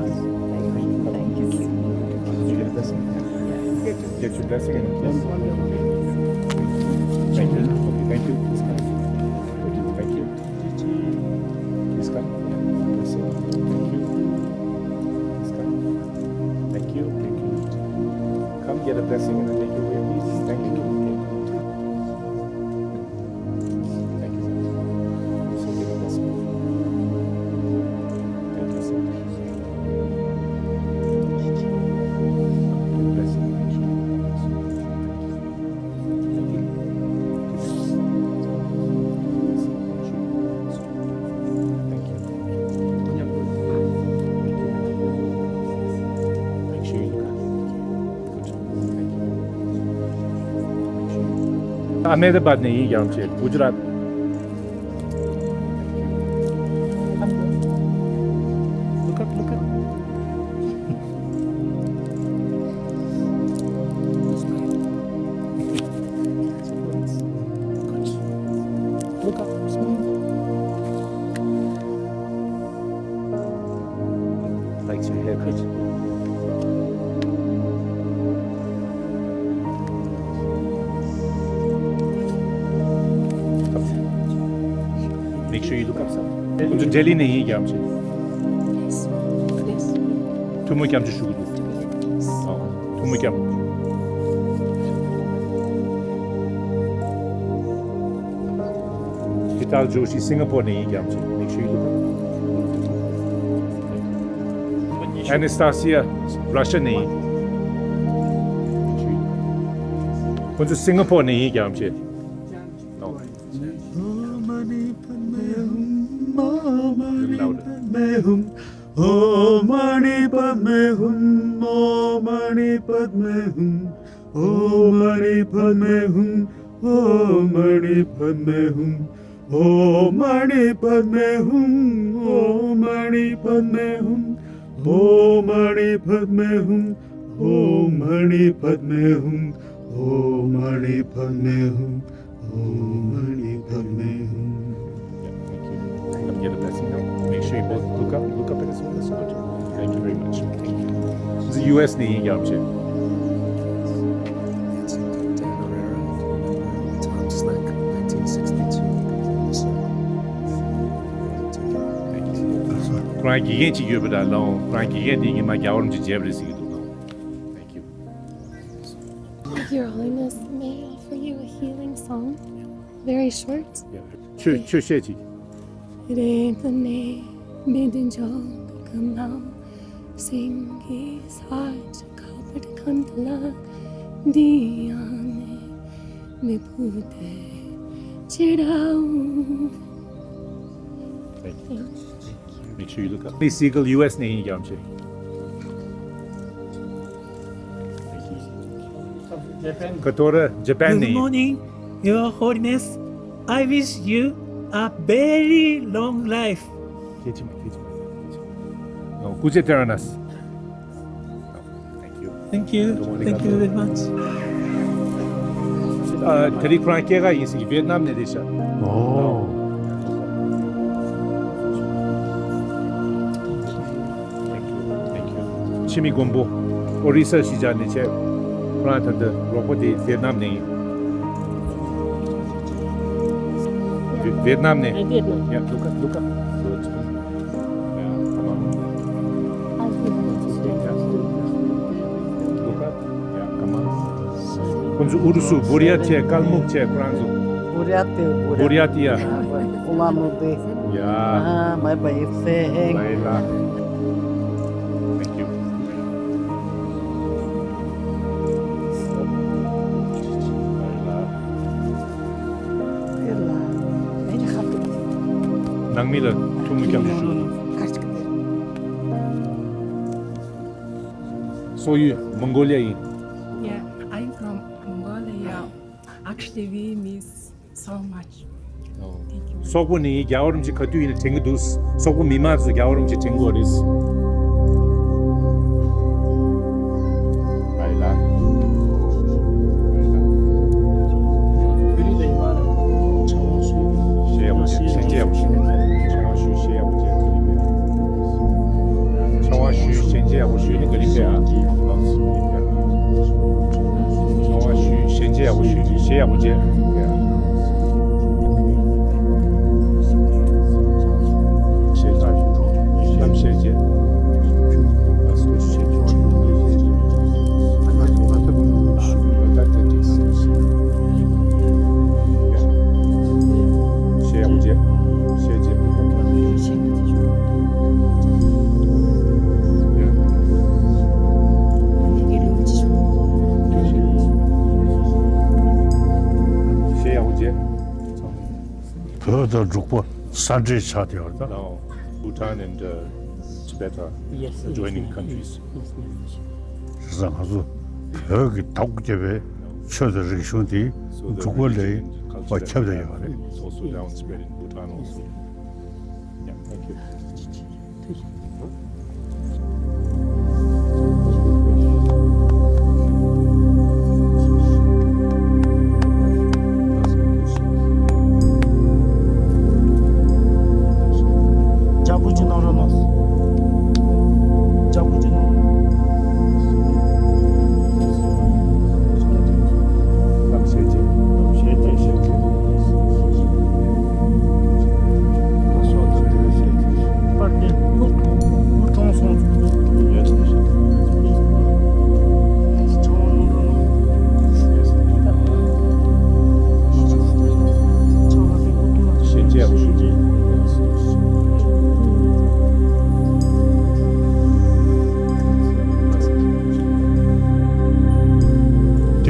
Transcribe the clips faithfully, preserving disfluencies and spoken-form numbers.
Thank you. Thank you. Thank you. Did you get a blessing? Yeah. Get your blessing and a kiss. Thank you. Okay, thank you. Please come. Thank you. Please come. Yeah. Blessing. Thank you. Please come. Thank you. Thank you. Come get a blessing and I take it away, please. Thank you. Thank you. Thank you, sir. So get a blessing. Thank you, sir. ཨ་མེ་ད་བྷད་ནས་ཡིན་རྒྱལ་བ་རིན་པོ་ཆེ། གུ་ཇ་རཱད། Look up, look up. Look up, smile. Likes your haircut. Make sure you look up, sir. ཁོང་ཚོ་ལྡི་ལི་ནས་ཡིན་རྒྱལ་བ་རིན་པོ་ཆེ། ཐུགས་སྨོན་སྐྱབས་འཇུག་ཞུ་གི་འདུག་ཨོ། ཐུགས་སྨོན་སྐྱབས། ཀི་ཏཱལ་ཇོ་ཤི་སིང་ག་པོར་ནས་ཡིན་རྒྱལ་བ་རིན་པོ་ཆེ། Make sure you look up. Anastasia, Russia ནས་ཡིན། ཁོང་ཚོ་སིང་ག་པོར་ནས་ཡིན་རྒྱལ་བ་རིན་པོ་ཆེ། ཨོ། Louder. ॐ मणि पद्मे हुं, ॐ मणि पद्मे हुं, ॐ मणि पद्मे हुं, ॐ मणि पद्मे हुं, ॐ मणि पद्मे हुं, ॐ मणि पद्मे हुं, ॐ मणि पद्मे हुं, ॐ मणि पद्मे हुं, ॐ मणि पद्मे हुं, ॐ मणि पद्मे हुं, ॐ मणि पद्मे हुं। Yeah, thank you. Come get a blessing now. Make sure you both look up, look up at his window. Thank you very much. This is U S ནས་ཡིན་རྒྱལ་བ་རིན་པོ་ཆེ། It's in Demerara, if you remember, the time slack, nineteen sixty-two. Thank you. ཁོ་རང་དགེ་རྒན་ཅིག་ཡོད་པ་འདྲ་ལགས། ཁོ་རང་དགེ་རྒན་དེ་ཉི་མ་རྒྱལ་བ་རིན་པོ་ཆེ་མཇལ་བ་རེད་ཟེར་གྱི་འདུག་ལགས། Thank you. Your Holiness, may I offer you a healing song? Very short. Yeah. ཆོས་ཆོས་བཤད་ཅིག་རེ་ནས་མི་དེ་འཇོག་གི་མ་སེང་གེ་ས་ཆ་ཁ་པར་ཁང་དུ་ལ་འདི་ཡང་ནས་མི་བུ་དེ་ཅི་ར་འོང་། Thank you. Make sure you look up. Please, Seagull, U S ནས་ཡིན་རྒྱལ་བ་རིན་པོ་ཆེ། Thank you. Kotora, Japan ནས་ཡིན། Good morning, Your Holiness. I wish you a very long life. ཁྱེད་ཀྱིས་མ་ཁྱེད་ཀྱིས་མ། ཨོ། སྐུ་ཚེ་བརྟན་ར་གནང་། Thank you. Thank you. Thank you very much. ཨ། དེ་རིང་ཁོ་རང་སྐྱེས་སྐར་ཡིན་ཟེར་གྱི་ཝེད་ནམ་ནས་རེད་ཤག་ཨོ། Thank you. Thank you. འཆི་མེད་མགོན་པོ། ཨོ་རི་ས་གཞིས་ཆགས་ནས་བྱས། ཁོ་རང་ད་ལྟ་རོགས་པ་དེ་ཝེད་ནམ་ནས་ཡིན། ཝེད་ནམ་ནས། ཝེད་ནམ། Yeah, look up, look up. ཁོང་ཚོ་ཨུ་རུ་སུ། བུར་ཡ་ཊི་ཡ། ཀལ་མུག་ཆེ་ཁོ་རང་ཚོ། བུར་ཡ་ཊི་ཡ། བུར་ཡ་ཊི་ཡ། ཨུ་ལན་ཨུ་ཏེ། Yeah. Ah, bye bye. Say hey. Bye, la. Thank you. ནང་མི་ལ་ཐུགས་སྨོན་སྐྱབས་འཇུག་ཞུ། སོག་ཡུལ་མོང་གོ་ལི་ཡ་ཡིན། Yeah, I'm from Mongolia. Actually, we miss so much. Thank you. སོག་པོ་ནི་རྒྱལ་བ་རིན་པོ་ཆེ་ག་དུས་ཡིན་ན་དྲན་གྱི་འདུག་སོག་པོ་མི་མང་ཚོ་རྒྱལ་བ་རིན་པོ་ཆེ་དྲན་གྱི་ཡོད་རེད། ཨའི་ལ། ཕྱག་དབང་ཞུ། ཞལ་མཇལ་ཡག་པོ་ཞུ། ཕྱག་དབང་ཞུ། ཞལ་མཇལ་ཡག་པོ་ཞུ། ནི་ག་ལི་ཕེ་ཨ། ཕྱག་དབང་ཞུ། ཞལ་མཇལ་ཡག་པོ་ཞུ། ཞལ་ཡག་པོ་མཇལ། ཞལ་ལྷམ་ཞལ་མཇལ། ཞལ་ཡག་པོ་མཇལ། ཞལ་མཇལ། ཞལ་ཡག་པོ་མཇལ། བོད་དང་འབྲུག་པ་ས་འབྲེལ་ཆགས་བསྡད་ཡོད་རེད་ད། Now, Bhutan and, uh, Tibet are Yes, yes, adjoining yes, countries. Yes, yes. བྱས་ཙང་ང་ཚོ་བོད་ཀྱི་དྭགས་པོ་སྐྱེས་པའི་ ཆོས་དང་རིག་གཞུང་དེ་འབྲུག་པ་ལ་ཁྱབ་བསྡད་ཡོད་པ་རེད།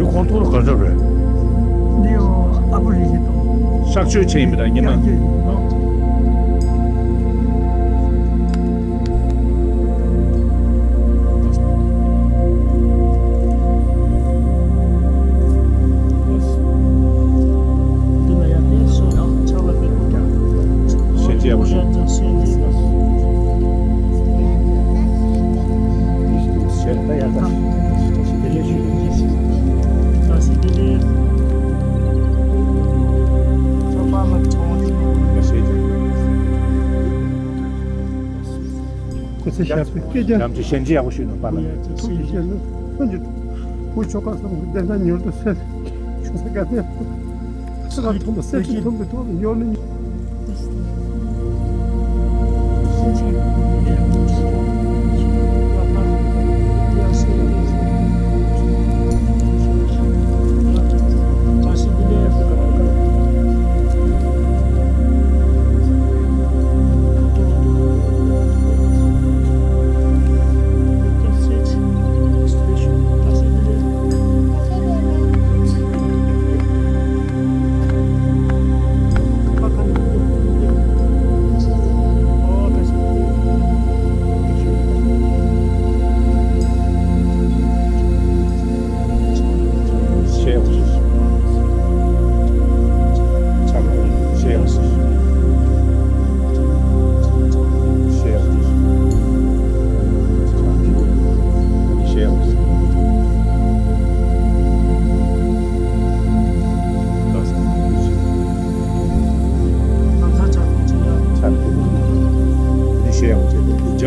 དེ་ཁོང་ཐོག་ལ་ག་འདྲ་རེད། འདི་ཨ་ཕོ་རེད་ཤེས་ཐུབ། གཤག་བཅོས་བྱས་ཡིན་པ་དང་ཉི་མ། སྐུ་ཚེ་ཞབས་པད་བསྐལ་བརྒྱར། ཡང་ཅིག་ཞལ་མཇལ་ཡག་པོ་ཞུས་ན་པཱ་ལགས། ཐུགས་ཀྱི་ཞལ་ནས་ཐུགས་ཀྱི་བུ་ཆོ་ག་སོགས་ཀྱི་བདེན་མཐའ་མྱུར་དུ་གསལ། ཆུ་ས་ག་ནས་ཚེ་རབས་ཐོག་མ་གསལ་ཁྲིད་ཐོབ་པའི་ཐོག་ནས་ཡོང་ནས།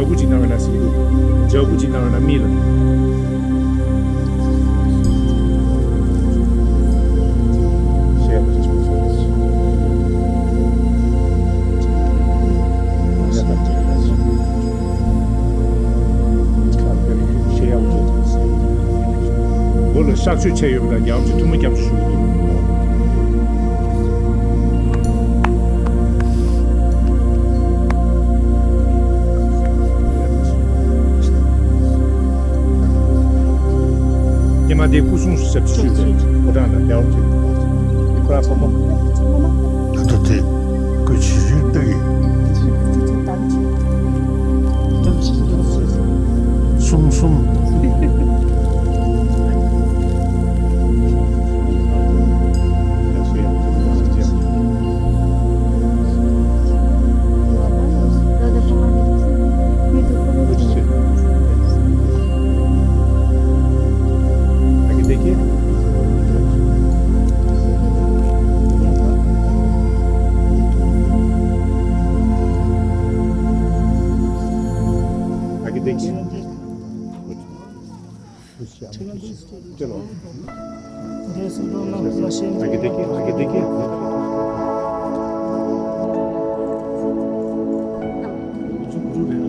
ལག་པ་གཅིག་གནང་བས་ན་སྲིད་འདུག་ལག་པ་གཅིག་གནང་བས་ན་མི་ལ། བོད་ལ་གཤག་བཅོས་བྱས་ཡོད་པ་དང་རྒྱལ་བ་རིན་པོ་ཆེ་ཐུགས་སྨོན་སྐྱབས་འཇུག་ཞུ་གི་འདུག་ཉི་མ་དེ་སྐུ་སྲུང་ཞབས་ཕྱི་ཞུས་པའི་ཕོ་བྲང་ལ་རྒྱལ་བ་རིན་པོ་ཆེ་ཁོ་རང་བུ་མོ། ད་ལྟ་དེ་སྐུ་ཕྱི་ཞུས་ལྟ་གི། གསུམ་གསུམ།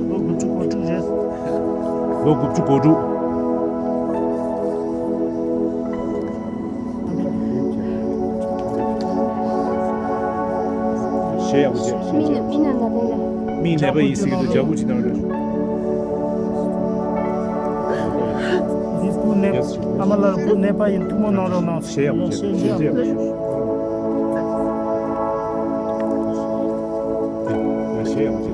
ལོ་དགུ་བཅུ་གོ་དྲུག་རེད། ལོ་དགུ་བཅུ་གོ་དྲུག་ཞེས་ཡག་པོ་བྱས། མིག་ནད་པ་ཡིན་ཟེར་གྱི་འདུག་ཇ་ཁུ་ཅིག་གནང་རོགས། འདི་སྐུ་ནད། ཨ་མ་ལགས་སྐུ་ནད་པ་ཡིན། ཐུགས་སྨོན་གནང་རོགས་གནང་། ཞེས་ཡག་པོ་བྱས། ཞེས་ཡག་པོ་བྱས། ཞེས་ཡག་པོ་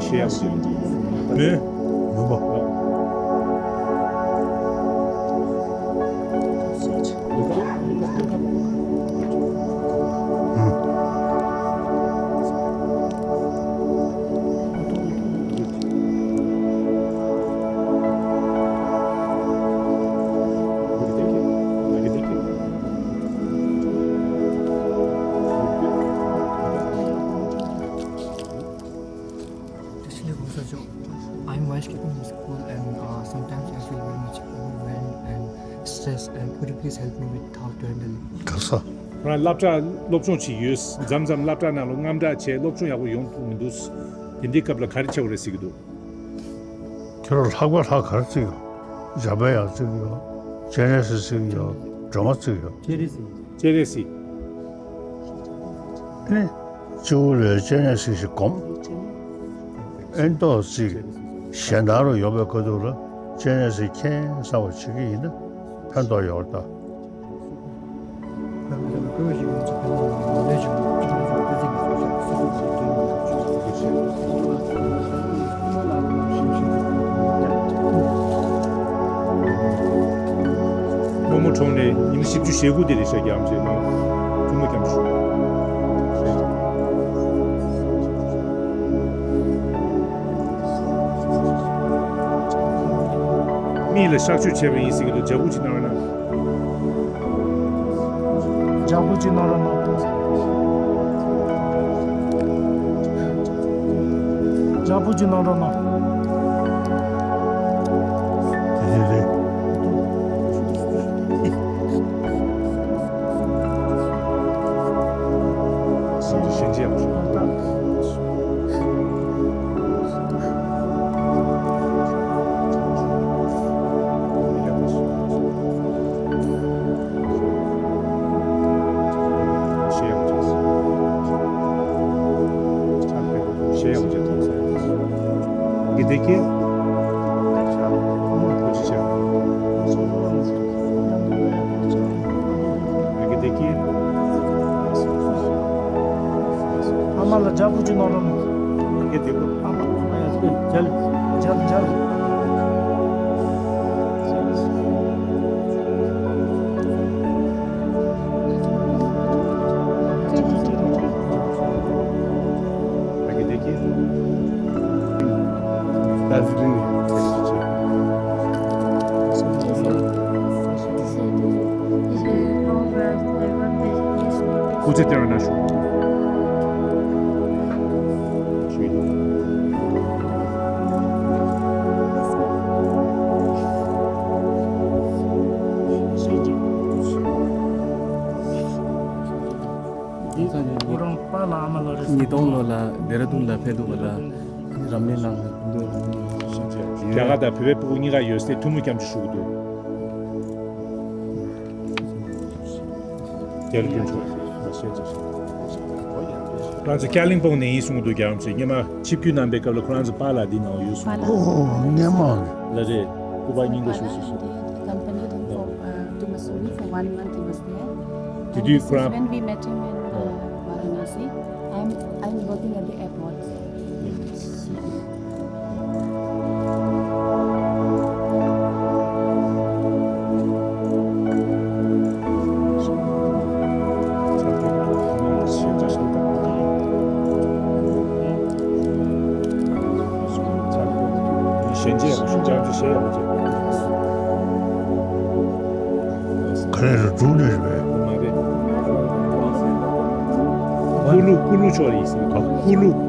བྱས། ཡག་པོ་ཞིག་མོས། མོས་པ། Actually, Professor Joe, I'm vice captain in school and uh, sometimes I feel very much overwhelmed and stressed. And could you please help me with how to handle it? ག་ས། ང་སློབ་གྲྭ་སློབ་སྦྱོང་བྱེད་ཡོད། མཚམས་མཚམས་སློབ་གྲྭ་ནང་ལ་དངངས་སྐྲག་བྱས་སློབ་སྦྱོང་ཡག་པོ་ཡོང་ཐུབ་མི་འདུག་དེ་འདྲའི་སྐབས་ལ་ག་རེ་བྱེད་དགོས་རེད་ཟེར་གྱི་འདུག་ཁྱོད་རང་ལྷག་པ་ལྷག་ག་རེ་བརྩི་ཡོད། འཇམ་པའི་ཡང་བརྩི་གི་ཡོད། སྤྱན་རས་གཟིགས་བརྩི་གི་ཡོད། སྒྲོལ་མ་བརྩི་གི་ཡོད། སྤྱན་རས་གཟིགས། སྤྱན་རས་གཟིགས། ཨེ། སྤྱི་བོ་ལ་སྤྱན་རས་གཟིགས་ཤིག་སྒོམ། ཨེ་ཏོག་ཙིག་གཞན་དག་རུ་ཡོང་བའི་སྐབས་དུས་ལ་སྤྱན་རས་གཟིགས་མཁྱེན་གསལ་བ་བྱེད་ཀྱི་ཡིན་ན་ཕན་ཐོགས་ཡོད་ད། རྨོ་མོ་གྲོངས་ནས་ཉིན་བཞི་བཅུ་ཞེ་དགུ་དེ་རེད་ཤག་རྒྱ་མཚོའི་ནང་ཐུན་མོང་སྐྱབས་ཞུ། མིག་ལ་གཤག་བཅོས་བྱས་པ་ཡིན་ཟེར་གྱི་འདུག་འཇབ་རྒོལ་ཅིག་གནང་རོགས་གནང་། འཇབ་རྒོལ་ཅིག་གནང་རོགས་གནང་། འཇབ་རྒོལ་ཅིག་གནང་རོགས་གནང་། དེ་རེད། ཨ་མ་ལ་འཇབ་རྒོལ་ཅིག་གནང་རོགས་གནང་། ཨ་མ་ལ་འཇབ་རྒོལ་ཅིག་གནང་རོགས་གནང་། འཇབ་རྒོལ་ཅིག་གནང་རོགས་གནང་། སྐུ་ཚེ་བརྟན་པ་གནང་ཞུ། ཁོ་རང་པཱ་ལགས་ཨ་མ་ལགས་རེད། ཉིས་སྟོང་ལོ་ལ་ཌེ་ར་ཌུན་ལ་ཕེབས་འདུག་པ་ལ། རབ་གནས་གནང་། རྒྱ་གར་དང་བོད་པའི་སྤུ་གུ་གཉིས་ཀ་ཡོད་སའི་ཐུན་མོང་སྐྱབས་འཇུག་ཞུ་གི་འདུག་རྒྱ་རི་ཀུན་མཆོག་ཁོ་རང་ཚོ་ཀ་ལིང་སྤོང་ནས་ཡིན་གསུང་གི་འདུག་རྒྱ་རམ་ཚོས་སྔོན་མ་ཆིབས་བསྒྱུར་གནང་པའི་སྐབས་ལ་ཁོ་རང་ཚོ་པཱ་ལགས་འདི་ནང་ཡོད་གསུང་གི་འདུག་ཨོ་སྔོན་མ། ལ་རེད། སྐུ་པར་སྙིང་པོ་ཞུ་ཞུ་ཞུ། Accompanied him for, uh, to Mussoorie for one month he was there. དེ་དུས་ཁོ་རང་། When we met him in, uh, Varanasi, I'm, I'm working at the airport. ག་རེ་རེད། འབྲུག་ནས་རེད་པས། ཀུ་ལུ། ཀུ་ལུ་ཕྱོགས་ལ་ཡིན་ཟེར་གི་འདུག་ཀུ་ལུ།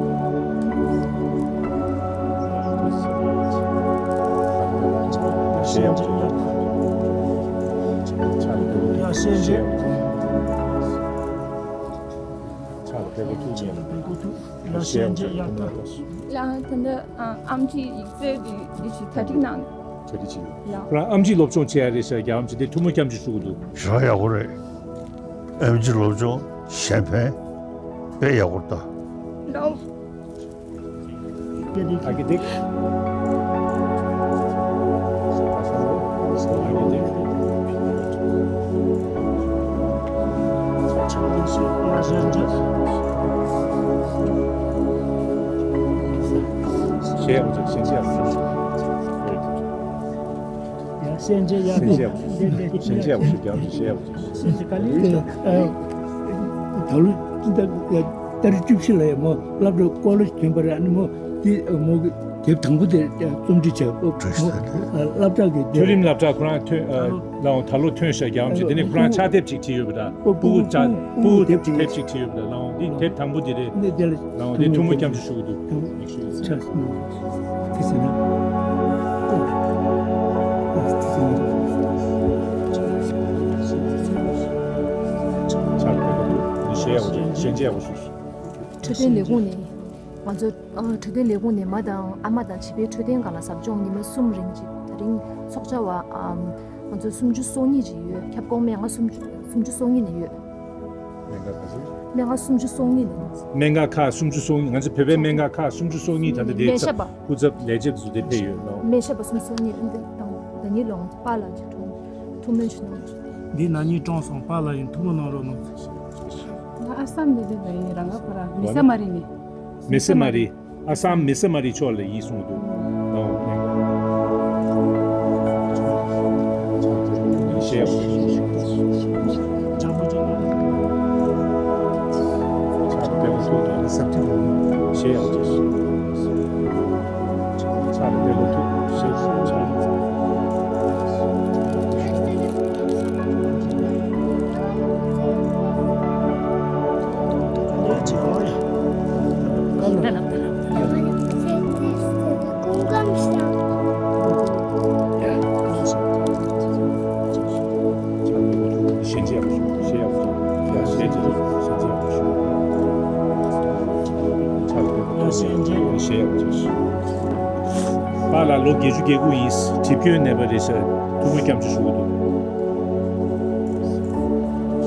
ལགས། ད་ལྟ་ཨ་ཨེམ་ཆི་ཡིག་ཚད་འདི་འདི་ཞིག་གྲ་སྒྲིག་གནང་། གྲ་སྒྲིག་བྱེད་ཡོད། ལགས། ཁོ་རང་ཨེམ་ཆི་སློབ་སྦྱོང་བྱེད་ཡ་རེད་ཤག་རྒྱ་ཨེམ་ཆི་དེ་ཐུན་མོང་སྐྱབས་འཇུག་ཞུ་གི་འདུག་ཞེ་དྲག་ཡག་པོ་རེད། ཨེམ་ཆི་སློབ་སྦྱོང་གཞན་ཕན་དཔེ་ཡག་པོ་རེད་ད། ལགས། ཨ་ཀི་ཏེག་ཞེས་ཡག་པོ་བྱས། ཞེས་ཡག་པོ་བྱས། ཡ། ཞེས་བྱས་ཡག་པོ། ཞེས་ཡག་པོ་བྱས། རྒྱལ་བ་ཞེས་ཡག་པོ་བྱས། ཞེས་ཡག་པོ་བྱས། ཞེས་བྱས་ག་ལེར། ཨ། ད་ལོ་ད་ལྟ་རེ་བཅུ་བཞི་ལ་ཡ་མོ་སློབ་གྲྭ་ཀོ་ལེཇ་ཐོན་པ་རེད། ཨ་ནི་མོ་དེ་མོ་གི་དེབ་དང་པོ་དེ་རྩོམ་སྒྲིག་བྱས། མོ་སློབ་གྲྭ་གི་དེབ། མཐོ་རིམ་སློབ་གྲྭ་ཁོ་རང་ཐོན། ཨ། ལའང་ད་ལོ་ཐོན་ཤག་རྒྱ་གར་གྱི། དེ་ནས་ཁོ་རང་ཕྱག་དེབ་ཅིག་བྲིས་ཡོད་པ་འདྲ། སྤུ་གུ་ཕྲུ་གུ་ཕྲུ་གུ་དེབ་ཅིག་དེབ་ཅིག་བྲིས་ཡོད་པ་འདྲ། ལའང་འདི་དེབ་དང་པོ་འདི་རེད། ལའང་འདི་ཐུགས་མོས་སྐྱབས་འཇུག་ཞུ་གི་འདུག། མིག་ཤེས་ཡོད་ས། ཕྱག་དེབ་འདི་ཞེས་ཡག་པོ་ཞེས་བྱས་ཡག་པོ་ཞུ། འཕྲོད་བསྟེན་ལས་ཁུངས་ནས། ང་ཚོ། ཨ། འཕྲོད་བསྟེན་ལས་ཁུངས་ནས་མ་དང་ཨ་མ་དང་བྱིས་པའི་འཕྲོད་བསྟེན་སྒང་ལ་ཟབ་སྦྱོང་ཉི་མ་གསུམ་རིང་ཅིག་དེ་རིང་ཚོགས་བཅར་བ། ཨམ། ང་ཚོ་སུམ་ཅུ་སོ་གཉིས་ཅིག་ཡོད། ཁྱབ་ཁོངས་སྨན་ཁང་སུམ་ཅུ། སུམ་ཅུ་སོ་གཉིས་ནས་ཡོད། སྨན་ཁང་ག་ཚོད། སྨན་ཁང་སུམ་ཅུ་སོ་གཉིས་ནས། སྨན་ཁང་ཁག་སུམ་ཅུ་སོ་གཉིས། ང་ཚོ་བོད་པའི་སྨན་ཁང་ཁག་སུམ་ཅུ་སོ་གཉིས་ད་ལྟ་དེ་སྨན་ཞབས་པ། སྐུ་ཚབ་ལས་བྱེད་ཚོ་དེ་ཕེབས་ཡོད་ལོ། སྨན་ཞབས་པ་སུམ་ཅུ་སོ་གཉིས། ཨ། འདི་དང་ཟླ་ཉིན་ལོང་པཱ་ལགས་ཀྱིས་ཐུགས་སྨོན་ཞུ་གནང་། འདི་ན་ནིང་གྲོངས་སོང་། པཱ་ལགས་ཡིན། ཐུགས་སྨོན་གནང་རོགས་གནང་། ང་ཨ་སམ་ནས་བསྡད་པ་ཡིན། རང་ག་པ་ར་མི་ས་མ་རི་ནས། མི་ས་མ་རི། ཨ་སམ་མི་ས་མ་རི་ཕྱོགས་ལ་ཡིན་གསུངས་འདུག། ཨོ། ཞེས་ཡག་པོ་ཞུ། ཞེས་ཡག་པོ་ཞུ། པཱ་ལགས་ལོ་བརྒྱད་ཅུ་གྱ་དགུ་ཡིན། གྲིབ་སྐྱོན་ནད་པ་རེད་ཤག། ཐུགས་སྨོན་སྐྱབས་འཇུག་ཞུ་གི་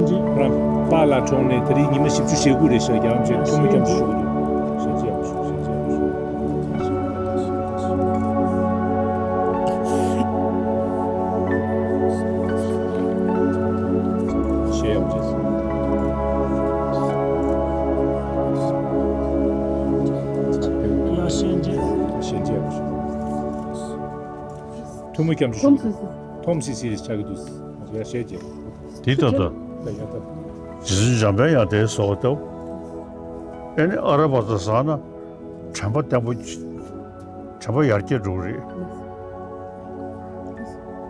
འདུག། ཁོ་རང་པཱ་ལགས་གྲོངས་ནས་དེ་རིང་ཉི་མ་བཞི་བཅུ་ཞེ་དགུ་རེད་ཤག། རྒྱལ་བ་རིན་པོ་ཆེ་ཐུགས་སྨོན་སྐྱབས་འཇུག་ཞུ་གི་འདུག། ཞེས་བྱས་ཡག་པོ་ཞུ། ཞེས་བྱས་ཡག་པོ་ཞུ། ཞེས་ཡག་པོ་བྱས། ཡ། ཞེས་བྱས། ཞེས་བྱས་ཡག་པོ་ཞུ། ཐུགས་སྨོན་སྐྱབས་འཇུག་ཞུ། ཐོམ་སི་སི། ཐོམ་སི་སི་རེ་ཆགས་ཀྱི་འདུག། ཡ། ཞེས་བྱས། དེ་ལྟ་ལྟ། ད་ཡ་ད། རྗེ་བཙུན་འཇམ་དཔལ་དབྱངས་དེ་ཟེར་བ་ལྟ་བུ། ཨེ་ནི་ཨ་ར་པ་ཙ་ཟེར་ན་དྲན་པ་བརྟན་པོ། དྲན་པ་ཡར་རྒྱས་འགྲོ་གི་རེད།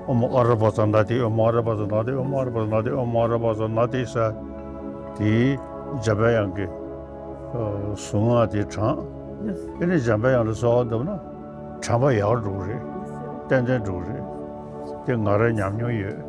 ཨོཾ་ཨ་ར་པ་ཙ་ན་དྷཱིཿ། ཨོཾ་ཨ་ར་པ་ཙ་ན་དྷཱིཿ། ཨོཾ་ཨ་ར་པ་ཙ་ན་དྷཱིཿ། ཨོཾ་ཨ་ར་པ་ཙ་ན་དྷཱིཿ་ཟེར། དེའི་འཇམ་པའི་དབྱངས་ཀྱི་གཟུངས་སྔགས་དེ་བགྲང་། ཨེ་ནི་འཇམ་པའི་དབྱངས་ལ་གསོལ་བ་བཏབ་ན་དྲན་པ་ཡག་འགྲོ་གི་རེད། ཏན་ཏན་འགྲོ་གི་རེད། དེ་ང་རང་ཉམས་མྱོང་ཡོད།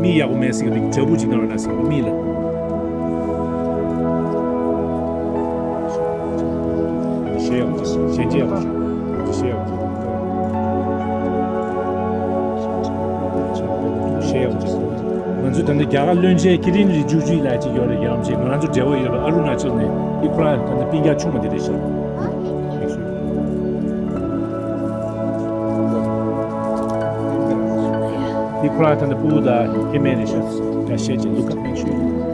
མིག་ཡག་པོ་མེད་ཟེར་གི་འདུག། དྲ་འབུ་ཅིག་གནང་རོགས་གནང་ཟེར་གི་འདུག། མིག་ལ། ཞེས་ཡག་པོ་ཞེས་བྱས་ཡག་པོ་ཞེས་ཡག་པོ་ཞེས་ཡག་པོ། ང་ཚོ་ད་ལྟ་རྒྱ་གར་བློན་ཆེན་ཀི་རེན་རི་ཇི་ཇུ་ལགས་ཅིག་ཡོད་རེད། ཡག་པོ་ཞེས་ང་རང་ཚོ་འབྲེལ་བ་ཡོད་པ། ཨ་རུ་ན་ཅལ་ནས། འདི་ཁོ་རང་ད་ལྟ་སྤུན་ཀྱག་ཆུང་བ་འདི་རེད་ཤག། འདི་ཁོ་རང་ད་ལྟ་སྤུ་གུ་དང་སྐྱེ་དམན་རེད་ཤག། ད་ཞེས་བྱས། Look up, make sure you look up.